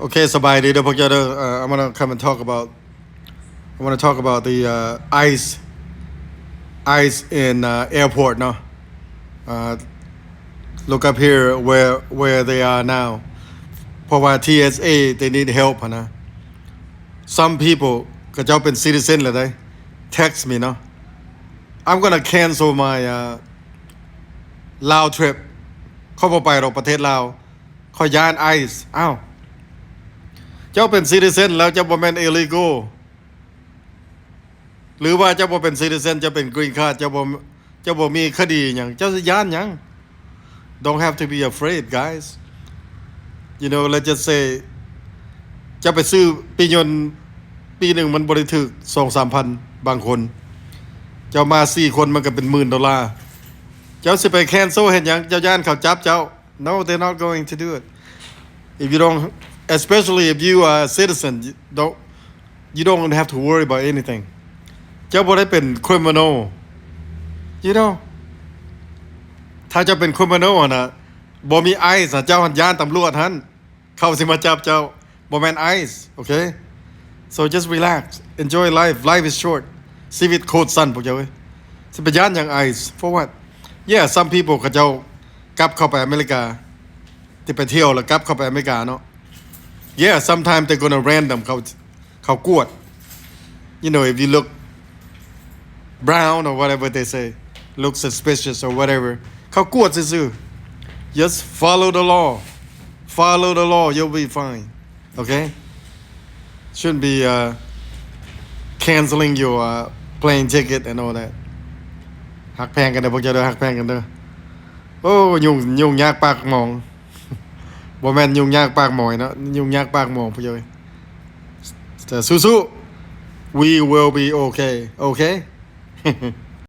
Okay, ສະບາຍດີເດີພວກເຈົ້າເດີ. Uh, I wanna come and talk about, I wanna talk about the, uh, ICE, ICE in, uh, airport ເນາະ. Uh, look up here where, where they are now. ເພາະວ່າ TSA they need help ຫັ້ນນະ. Some people ເຂົາເຈົ້າເປັນ citizen ແລ້ວເດ້. Text me ເນາະ. I'm gonna cancel my, uh, Lao trip. ຂ້ອຍບໍ່ໄປດອກປະເທດລາວ. ຂ້ອຍຢ້ານ ICE. ອ້າວ ເຈົ້າເປັນ citizen ແລ້ວ ເຈົ້າບໍ່ແມ່ນ illegal ຫຼືວ່າເຈົ້າບໍ່ເປັນ citizen ເຈົ້າເປັນ green card ເຈົ້າບໍ່ ເຈົ້າບໍ່ມີຄະດີຫຍັງ ເຈົ້າຊິຢ້ານຫຍັງ? Don't have to be afraid, guys. You know, let's just say ເຈົ້າໄປຊື້ປີ້ຍົນ ປີໜຶ່ງມັນບໍ່ໄດ້ຖືກສອງສາມພັນ ບາງຄົນ ເຈົ້າມາສີ່ຄົນມັນກໍເປັນໝື່ນໂດລາ ເຈົ້າຊິໄປ cancel ເຮັດຫຍັງ? ເຈົ້າຢ້ານເຂົາຈັບເຈົ້າ? No, they're not going to do it. If you don't, especially if you are a citizen, you don't, you don't have to worry about anything. ເຈົ້າບໍ່ໄດ້ເປັນ criminal, you know. ຖ້າເຈົ້າເປັນ criminal ຫັ້ນນະ ບໍ່ມີ ICE ນະ ເຈົ້າຫັ້ນຢ້ານຕຳຫຼວດຫັ້ນ ເຂົາຊິມາຈັບເຈົ້າ. ບໍ່ແມ່ນ ICE, okay? So just relax, enjoy life. Life is short. ຊີວິດໂຄດສັ້ນພວກເຈົ້າເອີຍ ຊິໄປຢ້ານຫຍັງ ICE? For what? Yeah, some people ເຂົາເຈົ້າກັບເຂົ້າໄປອາເມລິກາ ທີ່ໄປທ່ຽວແລ້ວກັບເຂົ້າໄປອາເມລິກາເນາະ. Yeah, sometimes they're gonna random ເຂົາ ເຂົາກວດ. You know, if you look brown or whatever they say, look suspicious or whatever, ເຂົາກວດຊື່ໆ. Just follow the law. Follow the law, you'll be fine. Okay? Shouldn't be, uh, canceling your, uh, plane ticket and all that. ຮັກແພງກັນເດີພວກເຈົ້າເດີ ຮັກແພງກັນເດີ. ໂອ້ ຫຍຸ້ງ ຫຍຸ້ງຍາກປາກໝອງ ບໍ່ແມ່ນຫຍຸ້ງຍາກປາກໝອຍເນາະ ຫຍຸ້ງຍາກປາກໝອງພວກເຈົ້າເອີຍ. ແຕ່ສູ້ໆ we will be okay, okay?